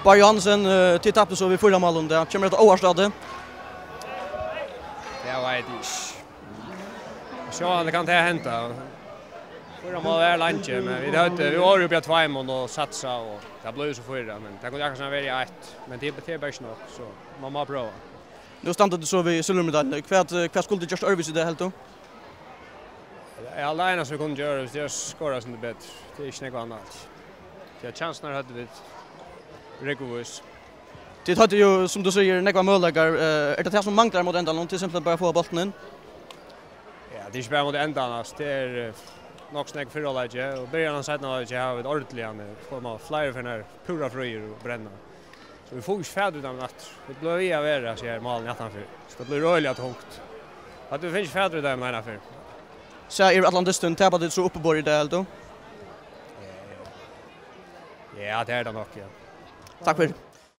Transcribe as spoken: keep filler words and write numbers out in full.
Bárður Johansen, eh, tit taptu so við fýra málum, tað kemur hetta óvart á teg? Tað veit eg ikki. Sjálvandi kann tað henda. Fýra mál er leingi, men vit høvdu, vit vóru uppi á tveimum og satsa, og tað bleiv so fýra, men tað kundi akkurát verið eitt, men tað, tað er bara ikki nokk, so man má prøva. Nú standa tit so við silvurmedaljuni. Hvat, eh, hvat skuldi gjørt øðrvísi í dag, heldur tú? Ja, allar eina sum kunnu gera, viss tey skora sum betur. Tað er ikki nógv annað. Ja, chansirnar høvdu vit rigguvíst. Tit høvdu jú, sum tú sigur, nógvar møguleikar. Eh, er tað tað sum manglar móti endanum? Tað er simpelthen bara at fáa bóltin inn? Ja, tað er ikki bara móti endanum, altso. Tað er, eh, nokk so nógv fyrra hálvleiki, og byrjan av seinna hálvleiki hava vit ordiliga, eh, koma fleiri ferðir púra fríir og brenna. So vit fáa ikki fatur í teimum aftur. Vit blíva við at vera, sigur málin aftanfyri. So tað blívur øgiliga tungt. At vit fáa ikki fatur í teimum einaferð. So yvir allan dystin, tapa tit so uppiborið í dag, heldur tú? Ja, tað er tað nokk, ja. Takk fyri.